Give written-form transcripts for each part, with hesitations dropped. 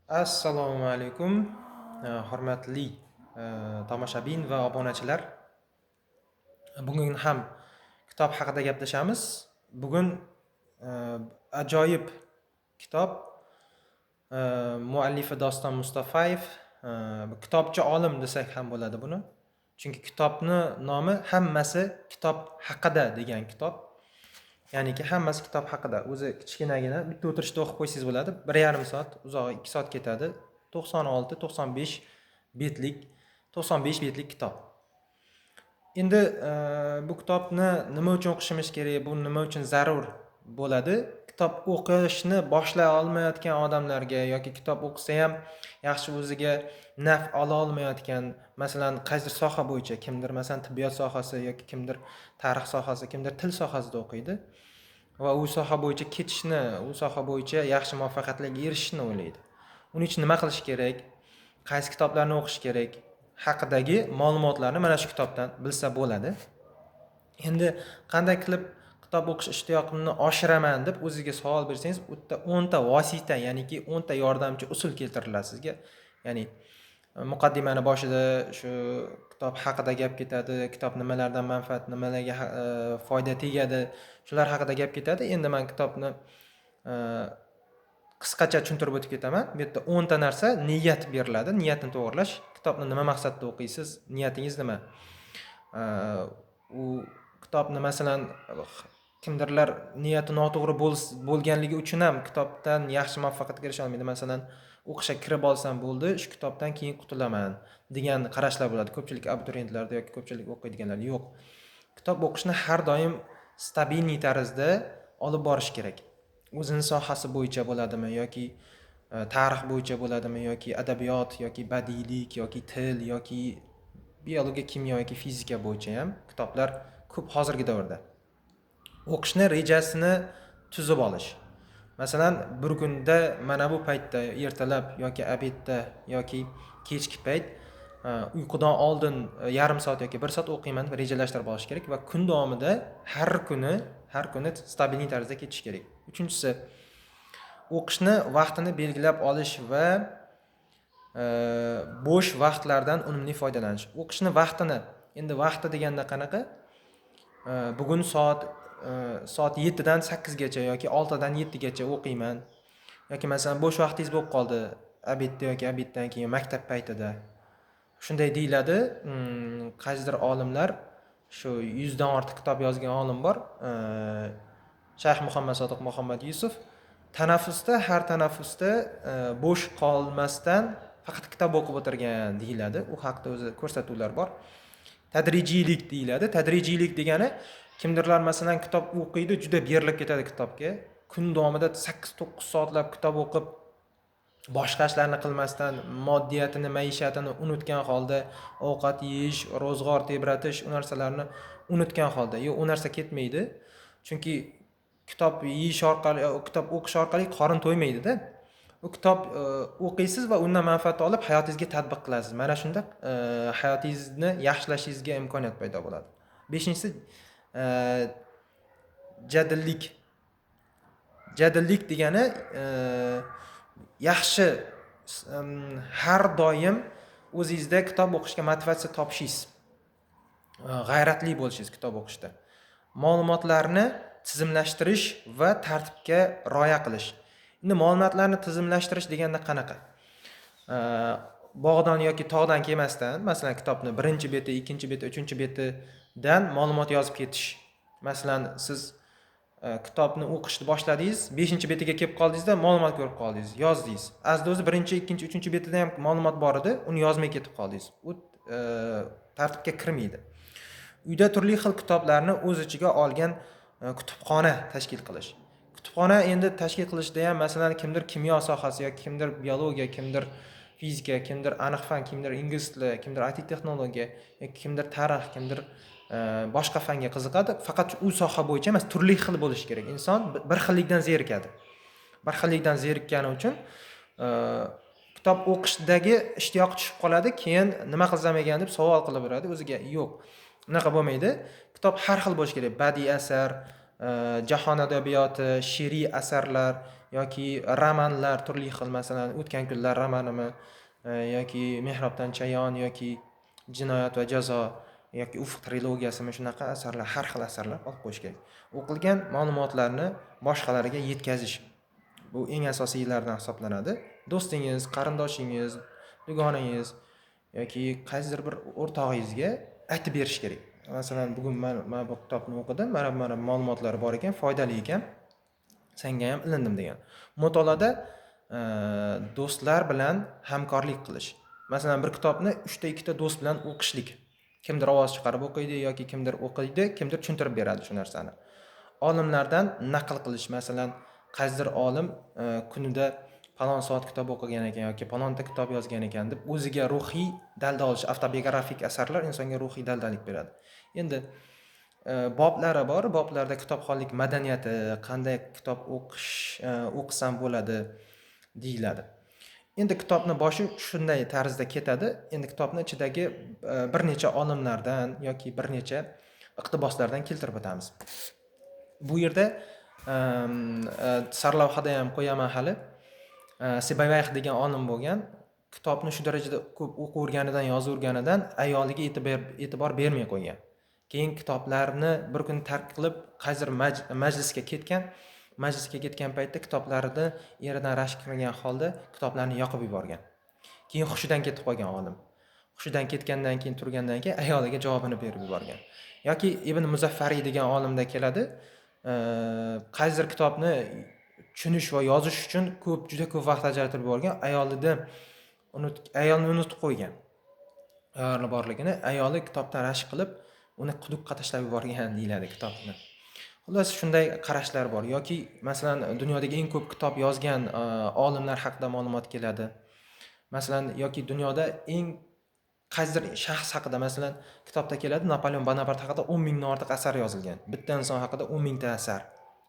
Assalomu alaykum, hurmatli tomoshabin va obunachilar. Bugun ham kitob haqida gaplashamiz. Bugun ajoyib kitob, muallifi Doston Mustafayev, kitobchi olim desak ham bo'ladi buni. Chunki kitobni nomi "Hammasi kitob haqida" degan kitob. Ya'niki hammasi kitob haqida. O'zi kichkinagina, bitta o'tirishda o'qib qo'ysangiz bo'ladi. 1,5 soat, uzog'i 2 soat ketadi. 96-95 betlik, 95 betlik kitob. Endi bu kitobni nima uchun o'qishimiz kerak, bu nima uchun zarur bo'ladi? Kitob o'qishni boshlay olmayotgan odamlarga yoki kitob o'qisa ham yaxshi o'ziga naf ola olmayotgan, masalan, qaysidir soha bo'yicha kimdir, masalan, tibbiyot sohasi yoki kimdir tarix sohasi, kimdir til sohasida o'qiydi va u soha bo'yicha ketishni, u soha bo'yicha yaxshi muvaffaqiyatlarga erishishni o'ylaydi. Uning uchun nima qilish kerak, qaysi kitoblarni o'qish kerak haqidagi ma'lumotlarni mana shu kitobdan bilsa bo'ladi. Endi qanday qilib kitob o'qish ishtiyoqimni oshiraman deb o'zizga savol bersangiz, u yerda 10 ta vosita, ya'niki 10 ta yordamchi usul keltiriladi sizga. Ya'ni muqaddimani boshida shu kitob haqida gap ketadi, kitob nimalardan manfaat, nimalarga foyda tegadi, shular haqida gap ketadi. Endi men kitobni qisqacha tushuntirib o'tib ketaman. Bu yerda 10 ta narsa, niyat beriladi, niyatni to'g'irlash. Kitobni nima maqsadda o'qiysiz, niyatingiz nima? U kitobni, masalan, kimdirlar niyati noto'g'ri bo'lganligi uchun ham kitobdan yaxshi muvaffaqiyatga erisha olmaydi. Masalan, o'qishga kirib olsam bo'ldi, shu kitobdan keyin qutulaman degan qarashlar bo'ladi ko'pchilik abituriyentlarda yoki ko'pchilik o'qiydiganlarda. Yo'q. Kitob o'qishni har doim стабильный tarzda olib borish kerak. O'zini sohasi bo'yicha bo'ladimi yoki tarix bo'yicha bo'ladimi yoki adabiyot yoki badiiylik yoki til yoki biologiya, kimyo yoki fizika bo'yicha ham kitoblar ko'p hozirgi davrda. O'qishni rejasini tuzib olish. Masalan, bir kunda mana bu paytda, ertalab yoki обед da yoki kechki payt, uyqudan oldin yarim soat yoki 1 soat o'qiyman deb rejalashtirib olish kerak va kun davomida har kuni, har kuni стабильный tarzda ketish kerak. Uchinchisi, o'qishni vaqtini belgilab olish va bo'sh vaqtlardan unumli foydalanish. O'qishni vaqtini, endi vaqti deganda qanaqa? Bugun soat 7 dan 8 gacha yoki 6 dan 7 gacha o'qiyman. Yoki, masalan, bo'sh vaqtingiz bo'lib qoldi обед da yoki обед dan keyin maktab paytida. Shunday deyiladi, qaysidir olimlar, shu 100 dan ortiq kitob yozgan olim bor. Shayx Muhammad Sodiq Muhammad Yusuf tanaffusda, har tanaffusda bo'sh qolmasdan faqat kitob o'qib o'tirgan deyiladi. U haqda o'zi ko'rsatuvlar bor. Tadrijiylik deyiladi. Tadrijiylik degani, kimdirlar, masalan, kitob o'qiydi, juda berilib ketadi kitobga. Kun davomida 8-9 soatlab kitob o'qib, boshqa ishlarni qilmasdan, moddiyatini, maishatini unutgan holda, ovqat yeyish, ro'zg'or tebratish, u narsalarni unutgan holda. Yo'q, u narsa ketmaydi. Chunki kitob yeyish orqali, kitob o'qish orqali qorin to'ymaydi-da. U kitob o'qiysiz va undan manfaat olib hayotingizga tatbiq qilasiz. Mana shunda hayotingizni yaxshilashingizga imkoniyat paydo bo'ladi. Beshinchisi, jadallik. Jadallik degani yaxshi, har doim o'zingizda kitob o'qishga motivatsiya topishingiz. G'ayratli bo'lishingiz kitob o'qishda. Ma'lumotlarni tizimlashtirish va tartibga rioya qilish. Endi ma'lumotlarni tizimlashtirish deganda qanaqa? Bog'dan yoki tog'dan kelmasdan, masalan, kitobni birinchi beti, ikkinchi beti, uchinchi betidan ma'lumot yozib ketish. Masalan, siz kitobni o'qishni boshladingiz, 5-betiga kelib qoldingizda, ma'lumot ko'rib qoldingiz, yozdingiz. Aslida o'zi birinchi, ikkinchi, uchinchi betida ham ma'lumot bor edi, uni yozmay ketib qoldingiz. U tartibga kirmaydi. Uyda turli xil kitoblarni o'z ichiga olgan kutubxona tashkil qilish. Kutubxona endi tashkil qilishda ham, masalan, kimdir kimyo sohasi yoki kimdir biologiya, kimdir fizika, kimdir aniq fan, kimdir ingliz tili, kimdir IT texnologiya yoki kimdir tarix, kimdir boshqa fanga qiziqadi. Faqat u soha bo'yicha emas, turli xil bo'lishi kerak. Inson bir xillikdan zerikadi. Bir xillikdan zerikkani uchun kitob o'qishdagi ishtiyoq tushib qoladi, keyin nima qilsam ekan deb savol qilaveradi o'ziga. Yo'q, unaqa bo'lmaydi. Kitob har xil bo'lishi kerak. Badiiy asar, Jahon adabiyoti, she'riy asarlar yoki romanlar turli xil, masalan, O'tgan kunlar romanimi yoki Mehrobdan chayon yoki Jinoyat va jazo yoki Ufq trilogiyasimi, shunaqa asarlar, har xil asarlar olib qo'yish kerak. O'qilgan ma'lumotlarni boshqalarga yetkazish bu eng asosiylardan hisoblanadi. Do'stingiz, qarindoshingiz, dugonangiz yoki qaysidir bir o'rtog'ingizga aytib berish kerak. Masalan, bugun men bu kitobni o'qidim, mana ma'lumotlari bor ekan, foydali ekan, senga ham ilindim degan. Mutolaada do'stlar bilan hamkorlik qilish. Masalan, bir kitobni 3 ta 2 ta do'st bilan o'qishlik. Kimdir ovoz chiqarib o'qiydi yoki kimdir o'qiydi, kimdir tushuntirib beradi shu narsani. Olimlardan naql qilish, masalan, qaysidir olim kunida falon soat kitob o'qigan ekan yoki falonta kitob yozgan ekan deb o'ziga ruhiy dalda olish. Avtobiografik asarlar insonga ruhiy daldalik beradi. Endi boblari bor, boblarda kitobxonlik madaniyati, qanday kitob o'qish, o'qisam bo'ladi deyiladi. Endi kitobni boshi shunday tarzda ketadi. Endi kitobni ichidagi bir necha olimlardan yoki bir necha iqtiboslardan keltirib o'tamiz. Bu yerda sarlavhada ham qo'yaman hali. Sibavayx degan olim bo'lgan, kitobni shu darajada ko'p o'qiverganidan, yozaverganidan ayoliga e'tibor bermay qo'ygan. Keyin kitoblarni bir kun tark qilib, qaysidir majlisga ketgan. Majlisga ketgan paytda kitoblarini eridan rashk qilgan holda kitoblarni yoqib yuborgan. Keyin hushidan ketib qolgan olim. Hushidan ketgandan keyin, turgandan keyin ayoliga javobini berib yuborgan. Yoki Ibn Muzaffariy degan olimda keladi, qaysidir kitobni tushunish va yozish uchun ko'p, juda ko'p vaqt ajratib yuborgan, ayolni unutib qo'ygan. Ayolni borligini, ayoli kitobdan rashk qilib, uni quduqqa tashlab yuborgan deyiladi kitobni. Xullas, shunday qarashlar bor. Yoki masalan, dunyodagi eng ko'p kitob yozgan olimlar haqida ma'lumot keladi. Masalan, yoki dunyoda eng qaysidir shaxs haqida, masalan, kitobda keladi, Napoleon Bonapart haqida 10 mingdan ortiq asar yozilgan. Bitta inson haqida 10 mingta asar.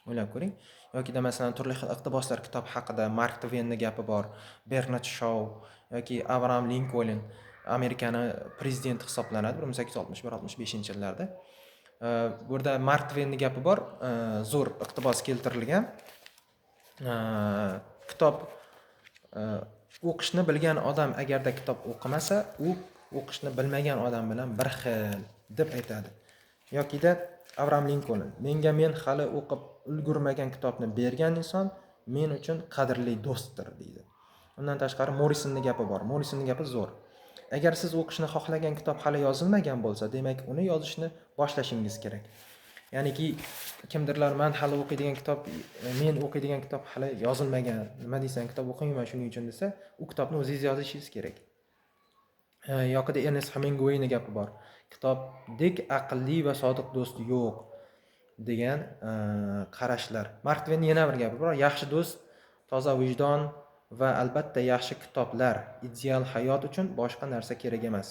O'ylab ko'ring. Yokida masalan, turli xil iqtiboslar kitob haqida, Mark Tvenning gapi bor, Bernard Shaw yoki Abraham Lincoln, Amerikani prezidenti hisoblanadi 1861-65 yillarda. Burada Mark Tvenning gapi bor, zo'r iqtibos keltirilgan. Kitob o'qishni bilgan odam agarda kitob o'qimasa, u o'qishni bilmagan odam bilan bir xil deb aytadi. Yokida Abraham Lincoln, menga men hali o'qib ulgurmagan kitobni bergan inson men uchun qadrli do'stdir deydi. Undan tashqari Morrisonning gapi bor. Morrisonning gapi zo'r. Agar siz o'qishni xohlagan kitob hali yozilmagan bo'lsa, demak uni yozishni boshlashingiz kerak. Ya'niki kimdirlar men hali o'qiydigan kitob, men o'qiydigan kitob hali yozilmagan, nima deysan, kitob o'qimayman shuning uchun desa, u kitobni o'zingiz yozishingiz kerak. Yokida Ernest Hemingwayning gapi bor. Kitobdek aqlli va sodiq do'st yo'q degan qarashlar. Mark Tvenning yana bir gapi bor. Yaxshi do'st, toza vijdon va albatta yaxshi kitoblar ideal hayot uchun boshqa narsa kerak emas.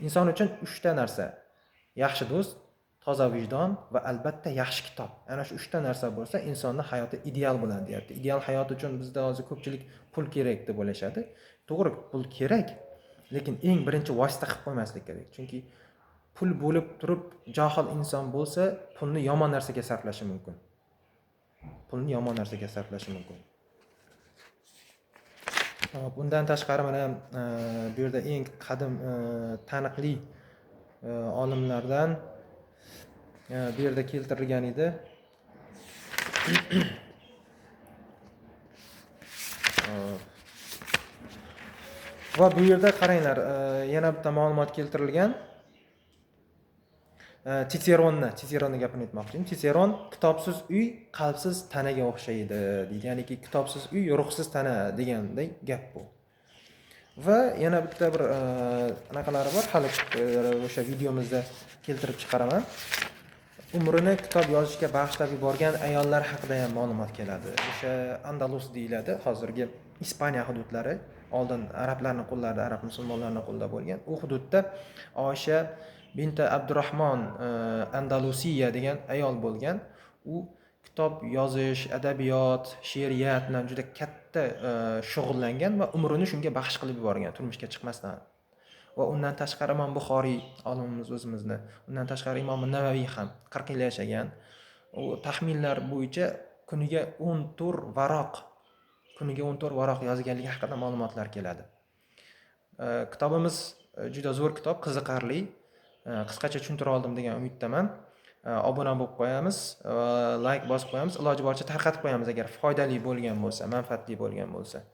Inson uchun 3 ta narsa: yaxshi do'st, toza vijdon va albatta yaxshi kitob. Ana shu 3 ta narsa bo'lsa, insonning hayoti ideal bo'ladi deyapti. Ideal hayot uchun bizda hozir ko'pchilik pul kerak deb o'ylashadi. To'g'ri, pul kerak, lekin eng birinchi vosita qilib qo'ymaslik kerak. Chunki pul bo'lib turib johil inson bo'lsa, pulni yomon narsaga sarflashi mumkin. Pulni yomon narsaga sarflashi mumkin. Hop, undan tashqari mana bu yerda eng qadim taniqli olimlardan bu yerda keltirilgan edi. Va bu yerda qaranglar, yana bitta ma'lumot keltirilgan. Chitseronni gapini aytmoqchiman. Chitseron kitobsiz uy qalbsiz tanaga o'xshaydi deydi. Ya'niki kitobsiz uy ruhsiz tana deganday gap bu. Va yana bitta bir anaqalari bor, hali o'sha videomizda keltirib chiqaraman. Umrini kitob yozishga bag'ishlab yuborgan ayollar haqida ham ma'lumot keladi. O'sha Andalus deyiladi, hozirgi Ispaniya hududlari, oldin arablarning qo'llarida, arab musulmonlarining qo'lida bo'lgan. U hududda Oysha binti Abdurrahmon Andalusiya degan ayol bo'lgan. U kitob yozish, adabiyot, she'riyat bilan juda katta shug'ullangan va umrini shunga baxsh qilib yuborgan, turmushga chiqmasdan. Va undan tashqari Imom Buxoriy olimimiz o'zimizni, undan tashqari Imom Navaviy ham 40 yil yashagan. U taxminlar bo'yicha kuniga 14 varoq, kuniga 14 varoq yozganligi haqida ma'lumotlar keladi. Kitobimiz juda zo'r kitob, qiziqarli. Qisqacha tushuntira oldim degan umiddaman. Obuna bo'lib qo'yamiz va layk bosib qo'yamiz, iloji boricha tarqatib qo'yamiz, agar foydali bo'lgan bo'lsa, manfaatli bo'lgan bo'lsa.